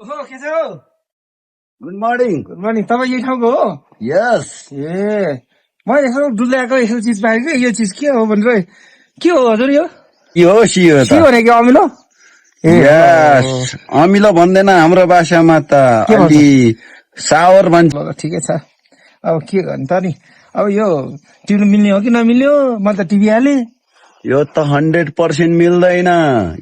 ओहो के छ हौ? Good morning. Good morning. तपाईँ यही ठाउँको हो? यस। ए मैले यसो डुल्याएको यसो चिज पाएँ कि यो चिज के हो भनेर के हो हजुर यो? यो सियो त। सियो भनेको अमिलो? यस। अमिलो भन्दैन हाम्रो भाषामा त अलि सावर भन्छ। ल ठिकै छ। अब के गर्नु त नि? अब यो टिप्नु मिल्ने हो कि नमिल्ने हो? मैले त टिभी हालेँ। यो त 100% मिल्दैन।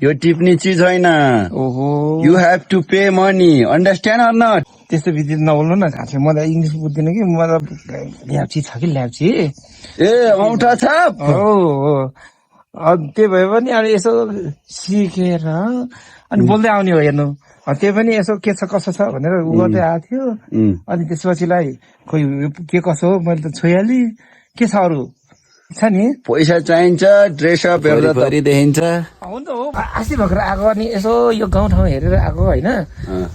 यो टिप्ने चिज होइन। ओहो you have to pay money, understand or not? त्यस्तो विधि नबोल्नु न खासै। म त इङ्ग्लिस बुझ्दिनँ कि, म त ल्याप्ची छ कि ल्याप्ची। ए औँठा छाप। त्यही भए पनि अब यसो सिकेर अनि बोल्दै आउने हो हेर्नु। त्यही पनि यसो के छ कसो छ भनेर उ गर्दै आएको थियो। अनि त्यसपछिलाई खोइ के कसो हो मैले त छोइहालेँ। के छ अरू छ नि? पैसा चाहिन्छ, ड्रेसअप हेर्दा थरी देखिन्छ। हुन्छ हो अस्ति भर्खर आएको अनि यसो यो गाउँठाउँ हेरेर आएको होइन।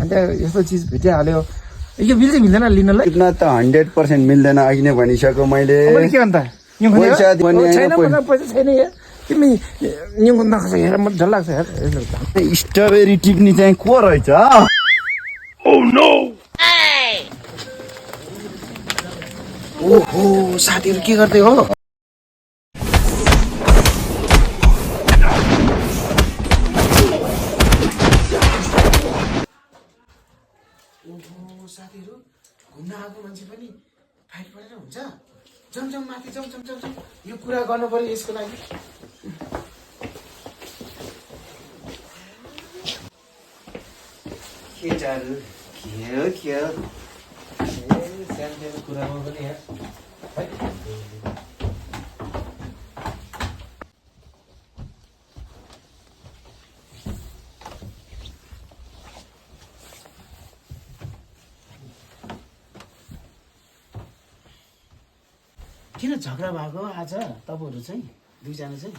अन्त यस्तो चिज भेटिहाल्यो। यो मिल्छ मिल्दैन लिनलाई? टिप्न त 100% मिल्दैन, अघि नै भनिसक्यो मैले। के अन्त पैसा छैन पैसा छैन यार। तिमी निउँको नखान्छ हेर म डर लाग्छ यार। स्ट्रबेरी टिप्नी चाहिँ को रहेछ? ओहो साथीहरू के गर्दै हो? ओहो साथीहरू घुम्न आएको मान्छे पनि फाइट परेर हुन्छ? जम माथि जम यो कुरा गर्नु पर्यो यसको लागि। केटाहरू के सानो कुरामा पनि यहाँ किन झगडा भएको आज तपाईँहरू चाहिँ दुईजना चाहिँ?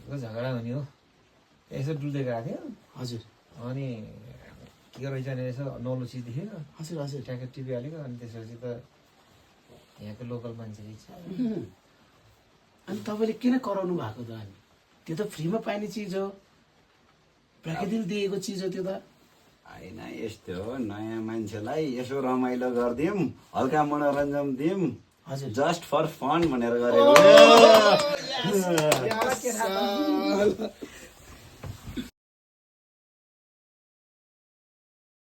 झगडा हुने हो यसो डुल्दै गएको थियो हजुर। अनि के रहेछ भने यसो नौलो चिज देख्यो हजुर हजुर ट्याक्क टिभी हालेको। अनि त्यसपछि त यहाँको लोकल मान्छे रहेछ। अनि तपाईँले किन कराउनु भएको त? अनि त्यो त फ्रीमा पाइने चिज हो, प्राकृतिक दिएको चिज हो त्यो त। होइन यस्तो हो, नयाँ मान्छेलाई यसो रमाइलो गरिदिउँ, हल्का मनोरञ्जन दिउँ, हजुर जस्ट फर फन भनेर गरेको।